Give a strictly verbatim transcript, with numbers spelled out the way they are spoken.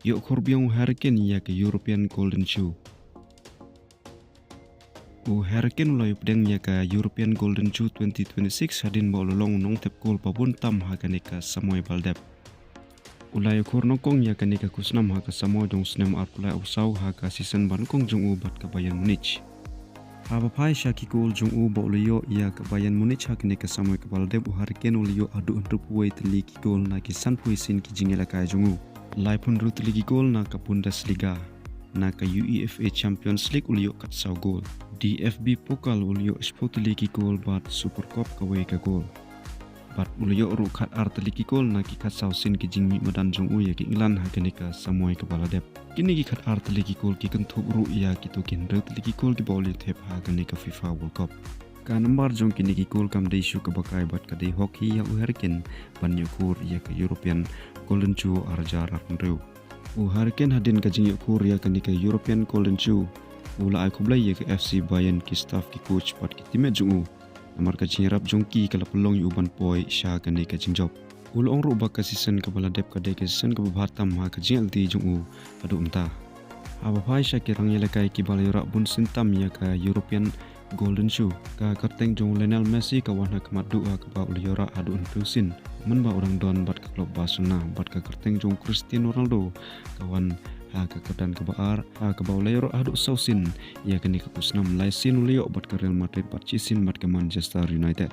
Ïoh khur biang u Harry Kane ïa ka European Golden Shoe. U Harry Kane u la ïoh pdiang ïa ka European Golden Shoe twenty twenty-six hadien ba u la long u nongthep gol ba bun tam ha kane ka samoi ba la dep. U la ïoh khur nyngkong ïa kane ka khusnam ha ka samoi jong u snem arphew lai arphew saw ha ka season ba nyngkong jong u bad ka Bayern Munich. Haba phai sha ki gol jong u ba u la ïoh ïa ka Bayern Munich ha kane ka samoi kaba la dep, u Harry Kane u la ïoh haduh hynriewphew tylli ki gol na ki sanphew sien ki jingïalehkai jong u. Laiphew hynriew tylli ki gol na ka Bundesliga. Na ka UEFA Champions League u la ïoh khatsaw gol. D F B Pokal u la ïoh shiphew tylli ki gol bad Super Cup kawei ka gol. Bad u la ïoh ruh khatar tylli ki gol na ki khatsaw sien ki jingmih madan jong u ïa ka England ha kane ka samoi kaba la dep. Kine ki khatar tylli ki gol ki kynthup ruh ïa kito ki hynriew tylli ki gol kiba u la ïoh thep ha kane ka FIFA World Cup. Ka nambar jong kine ki gol kam dei shuh kaba kai bad ka dei hok hi ïa u Harry Kane ban ïoh khur ïa ka European Golden Shoe ar hajar arphew hynriew. U Harry Kane hadien ka jingïoh khur ïa kane ka European Golden Shoe, u la ai khublei ïa ka F C Bayern, ki staff, ki coach bad ki teammate jong u. Namar ka jingïarap jong ki ka la pynlong ïa u ban poi sha kane ka jingjop. U la ong ruh ba ka season kaba la dep ka dei ka season kaba bha tam ha ka jingïaid lynti jong u haduh mynta. Haba phai sha ki rangïalehkai kiba la ïoh rah bunsien tam ïa ka European Golden Shoe, ka kyrteng jong u Lionel Messi ka wan ha khmat duh ha kaba u la ïoh rah haduh hynriew sien mynba u dang don bad ka klub Barcelona, bad ka kyrteng jong u Cristiano Ronaldo ka wan ha ka kyrdan kaba ar ha kaba u la ïoh rah haduh saw sien ïa kane ka khusnam, lai sien u la ïoh bad ka Real Madrid bad shi sien bad ka Manchester United.